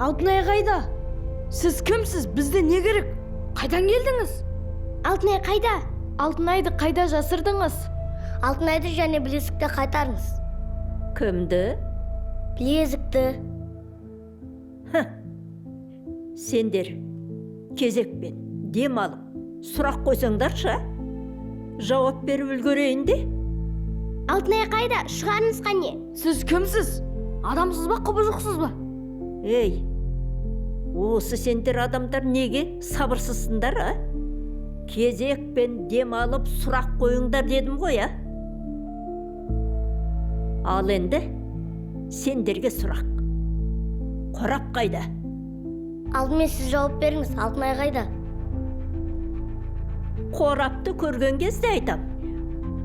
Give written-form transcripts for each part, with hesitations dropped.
Алтынай қайда? Сіз кімсіз? Бізде не керек? Қайдан келдіңіз? Алтынай қайда? Алтынайды қайда жасырдыңыз? Алтынайды және білезікті қайтарыңыз. Кімді? Білезікті. Сендер кезекпен дем алып сұрақ қойсаңдаршы, а? Жауап беріп үлгерейін де. Алтынай қайда? Шығарыңыз қане. Сіз кімсіз? Адамсыз ба, құбыжықсыз ба? Ей, осы сендер адамдар неге сабырсызсыңдар, а? Кезекпен дем алып сұрақ қойыңдар дедім ғой, а? Ал енді сендерге сұрақ. Қорап қайда? Алдымен сіз жауап беріңіз, Алтынай қайда? Қорапты көрген кезде айтам.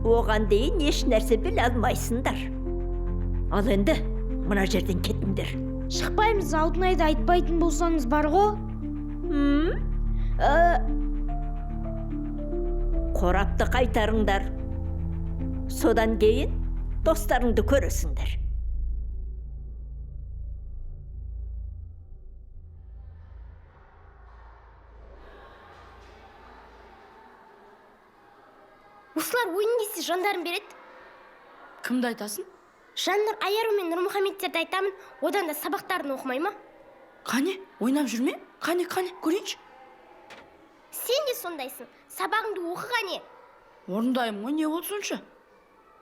Оған дейін еш нәрсе біле алмайсыңдар. Ал енді мына жерден кетіңдер. Шықпаймыз, Алтынайды айтпайтын болсаңыз бар ғой. Қорапты қайтарыңдар. Содан кейін достарыңды көресіңдер. Осылар ойын десе жандарын береді. Кімді айтасың? Жаннұр, Аяру мен Нұрмұхаммедтерді айтамын, одан да сабақтарын оқымай ма? Қане, ойнап жүрме? Қане, қане, көрейінші. Сен де сондайсың. Сабағыңды оқы қане. Орындаймын ғой, не болды сонша?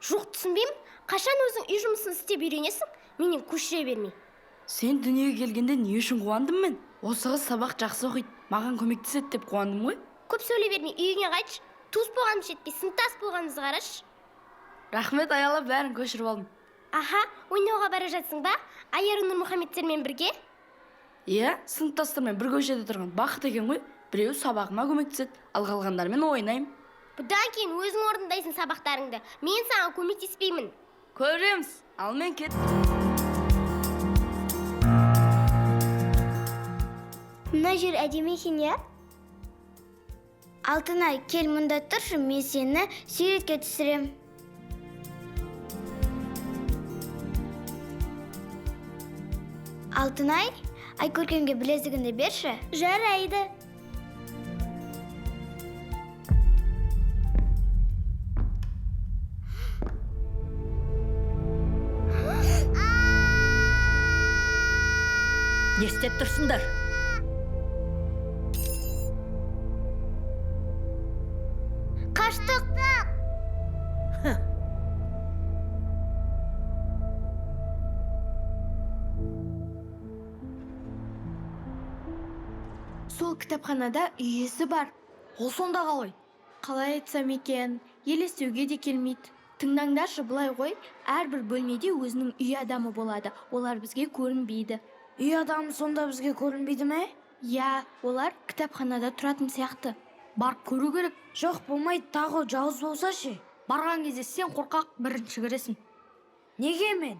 Жоқ, түсінбеймін. Қашан өзің үй жұмысын істеп үйренесің? Менен көшіре бермей. Сен дүниеге келгенде не үшін қуандым мен? Осы қыз сабақ жақсы оқиды, маған көмектеседі деп қуандым ғой. Көп сөйлей бермей үйіңе қайтшы. Туыс болғанымыз жетпей, сыныптас болғанымызды қарашы. Рахмет, Аяла, бәрін көшіріп алдым. Аха, ойнауға бара жатсың ба? Аяру Нұрмұхаммедтермен бірге? Иә, сыныптастармен бір көшеде тұрған бақыт екен ғой. Біреуі сабағыма көмектеседі, ал қалғандарымен ойнаймын. Бұдан кейін өзің орындайсың сабақтарыңды. Мен саған көмектеспеймін. Көреміз. Ал мен кеттім. Мына жер әдемі екен, иә? Алтынай, кел мұнда тұршы, мен сені суретке түсірем. Алтынай, Айкөркемге білезігіңді берші. Жарайды. Не істеп тұрсыңдар? Қаштық. Сол кітапханада үй иесі бар. Ол сонда қалай? Қалай айтсам екен, елестеуге де келмейді. Тыңдаңдаршы, былай ғой, әрбір бөлмеде өзінің үй адамы болады. Олар бізге көрінбейді. Үй адамы сонда бізге көрінбейді ме? Иә, олар кітапханада тұратын сияқты. Барып көру керек. Жоқ, болмайды, тағы жауыз болса ше. Барған кезде сен қорқақ бірінші кіресің. Неге мен?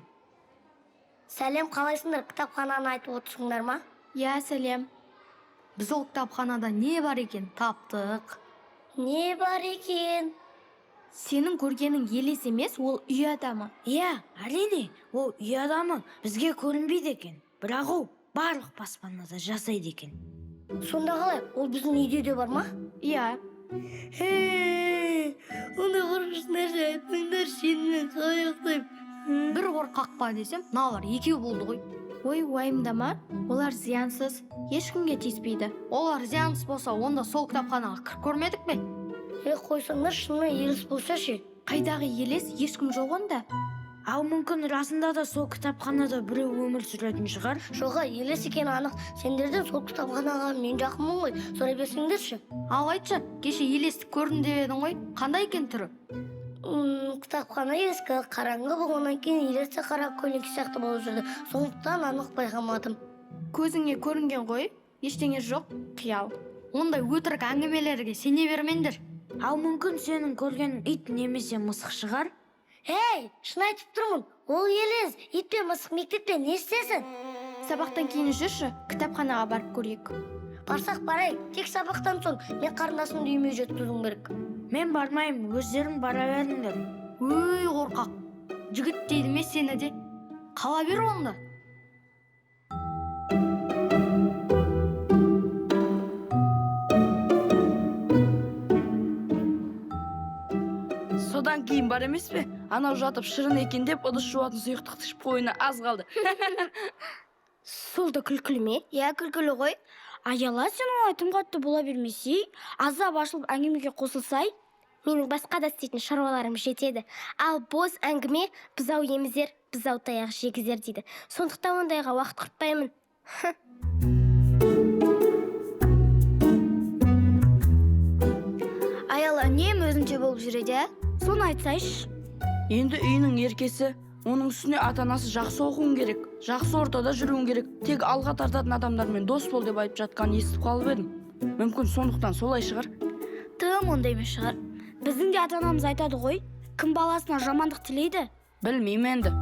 Сәлем, қалайсыңдар? Кітапхананы айтып отырсыңдар ма? Иә, сәлем. Біз ол кітапханада не бар екен таптық. Не бар екен? Сенің көргенің елес емес, ол үй адамы. Иә, әрине, ол үй адамы бізге көрінбейді екен. Бірақ ол барлық баспанада жасайды екен. Сонда қалай? Ол біздің үйде де бар ма? Иә. Ондай қорқынышты нәрсе айтпаңдаршы, енді мен қалай ұйықтаймын? Бір қорқақ па десем, мыналар екеу болды ғой. Ой, уайымдама, олар зиянсыз, ешкімге тиіспейді. Олар зиянсыз болса, онда сол кітапханаға кіріп көрмедік пе? Е, қойсаңдар, шынымен елес болса ше? Қайдағы елес, ешкім жоқ онда. Ал мүмкін расында да сол кітапханада біреу өмір сүретін шығар. Жоға, елес екені анық. Сендерден сол кітапханаға мен жақынмын ғой, сұрай берсеңдерші. Ал айтшы, кеше елесті көрдім деп едің ғой, қандай екен түрі? Кітапхана ескі, қараңғы болғаннан кейін елес те қара көлеңке сияқты болып жүрді. Сондықтан анық байқамадым. Көзіңе көрінген ғой, ештеңе жоқ, қиял. Ондай өтірік әңгімелерге сене бермеңдер. Ал мүмкін сенің көргенің ит немесе мысық шығар? Ей, шын айтып тұрмын, ол елес, ит пен мысық мектепте не істесін? Сабақтан кейін жүрші, кітапханаға барып көрейік. Барсақ барайық, тек сабақтан соң мен қарындасымды үйіме жеткізуім керек. Мен бармаймын, өздерің бара беріңдер. Өй, қорқақ, жігіт дейді ме сені де? Қала бер онда. Одан кейін бар емес пе, анау жатып шырын екен деп ыдыс жуатын сұйықтықты ішіп қоюына аз қалды. Сол да күлкілі ме? Иә, күлкілі ғой. Аяла, сен олай тым қатты бола бермесей, аздап ашылып әңгімеге қосылсай. Менің басқа да істейтін шаруаларым жетеді. Ал бос әңгіме бұзау емізер, бұзау таяқ жегізер дейді. Сондықтан ондайға уақыт құртпаймын. Аяла үнемі өзінше болып жүреді, ә? Соны айтсайшы. Енді үйінің еркесі, оның үстіне ата-анасы жақсы оқуың керек, жақсы ортада жүруің керек, тек алға тартатын адамдармен дос бол деп айтып жатқанын естіп қалып едім. Мүмкін сондықтан солай шығар. Тым ондай емес шығар. Біздің де ата-анамыз айтады ғой, кім баласына жамандық тілейді? Білмеймін енді.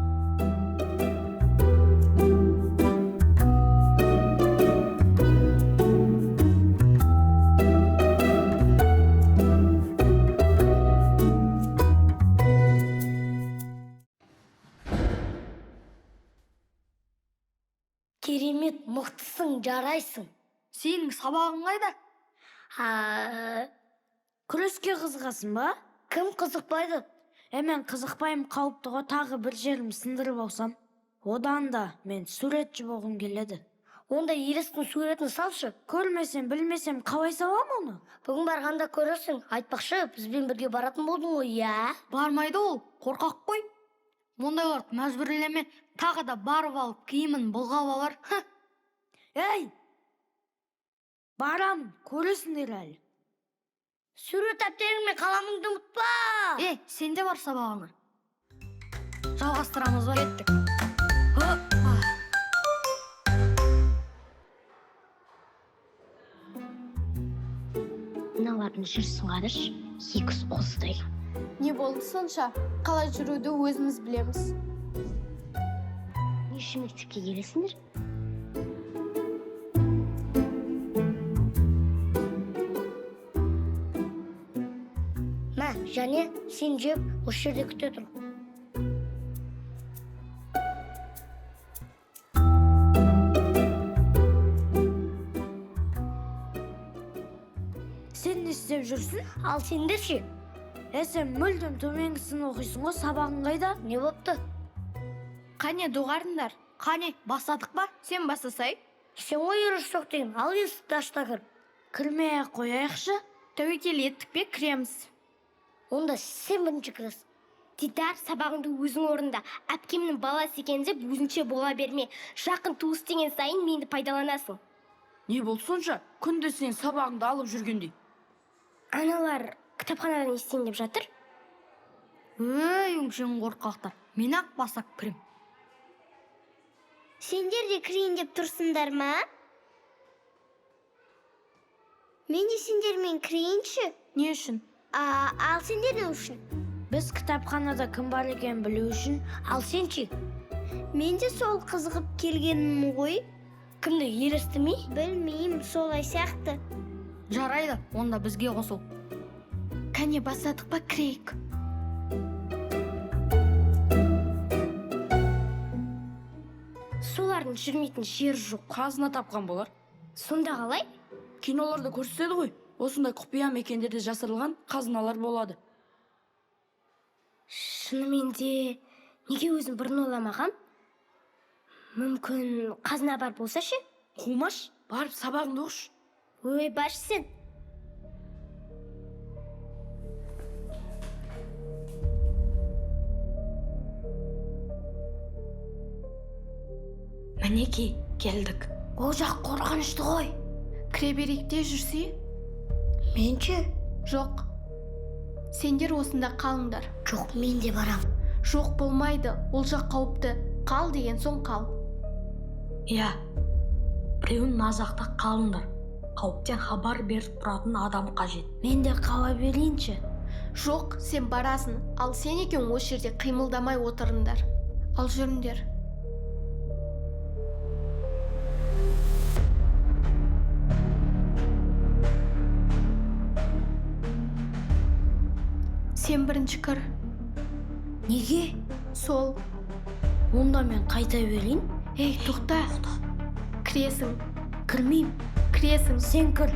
Керемет, мықтысың, жарайсың. Сенің сабағың қайда? А, Күреске қызығасың ба? Кім қызықпайды? Мен қызықпаймын, қауіпті ғой, тағы бір жерім сындырып алсам. Одан да мен суретші болғым келеді. Онда Елестің суретін салшы. Көрмесем, білмесем қалай салам оны? Бүгін барғанда көрерсің. Айтпақшы, бізбен бірге баратын болдың ғой, иә? Бармайды ол, қорқақ қой. Ондайларды мәжбүрлеме, тағы да барып алып киімін былғап алар. Ей! Барамын, көресіңдер әлі. Сурет дәптерің мен қаламыңды ұмытпа. Сен де бар сабағыңа. Жалғастырамыз ба? Кеттік. Мыналардың жүрісін қарашы, егіз қозыдай. Не болды сонша? Қалай жүруді өзіміз білеміз. Не үшін мектепке келесіңдер? Мә, және сен жеп, осы жерде күте тұр. Сен не істеп жүрсің? Ал сендер ше? Сен мүлдем төменгі сынып оқисың ғой, сабағың қайда? Не бопты? Қане, доғарыңдар. Қане, бастадық па? Сен бастасай. Сен ғой еріс жоқ деген, ал есікті аш та кір. Кірмей ақ қояйықшы. Тәуекел еттік пе, кіреміз. Онда сен бірінші кіресің. Дидар, сабағыңды өзің орында. Әпкемнің баласы екен деп өзінше бола берме. Жақын туыс деген сайын мені пайдаланасың. Не болды сонша? Күнде сен сабағыңды алып жүргендей. Аналар кітапханадан не істейін деп жатыр? Өй, өңшең қорқақтар. Мен ақ бастап кірем. Сендер де кірейін деп тұрсыңдар ма? Мен де сендермен кірейінші. Не үшін? Ал сендер не үшін? Біз кітапханада кім бар екенін білу үшін. Ал сен ше? Мен де сол қызығып келгенмін ғой. Кімді, Елесті ме? Білмеймін, солай сияқты. Жарайды, онда бізге қосыл. Кәне, бастадық па, кірейік. Солардың жүрмейтін жері жоқ. Қазына тапқан болар. Сонда қалай? Киноларда көрсетеді ғой. Осындай құпия мекендерде жасырылған қазыналар болады. Шынымен де неге өзім бұрын ойламағам? Мүмкін қазына бар болса ше? Қумаш, барып сабағыңды оқышы. Ой, баршы сен. Мінекей, келдік. Ол жақ қорқынышты ғой. Кіре берейік те жүрсе? Мен ше? Жоқ. Сендер осында қалыңдар. Жоқ, мен де барам. Жоқ, болмайды. Ол жақ қауіпті. Қал деген соң қал. Иә, біреуін мына жақта қалыңдар. Қауіптен хабар беріп тұратын адам қажет. Мен де қала берейінші. Жоқ, сен барасың. Ал сен екеуің осы жерде қимылдамай отырыңдар. Ал жүріңдер. Сен бірінші кір. Неге? Сол. Онда мен қайта берейін. Ей, тоқта. Кіресің. Кірмеймін. Кіресің. Сен кір.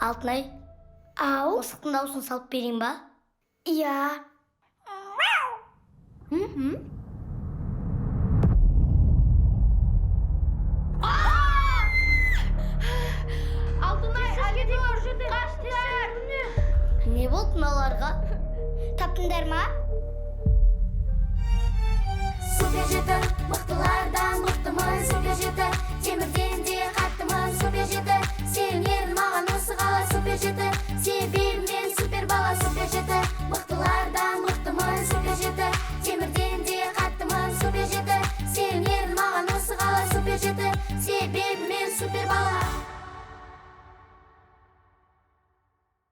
Алтынай. Ау. Мысықтың дауысын салып берейін ба? Иә. Мхм. Алтынай, Әлинұр, қаштыңдар! Не болды мыналарға? Таптыңдар ма? Супер жеті, мықтылардан мықтымын. Супер жеті, темірден де қаттымын. Супер жеті, сенер маған осы қала. Супер жеті, себебі мен супер бала. Супер жеті, мықтылардан мықтымын. Супер жеті, темірден де қаттымын. Супер жеті, сенер маған осы қала. Супер жеті, себебі мен супер бала.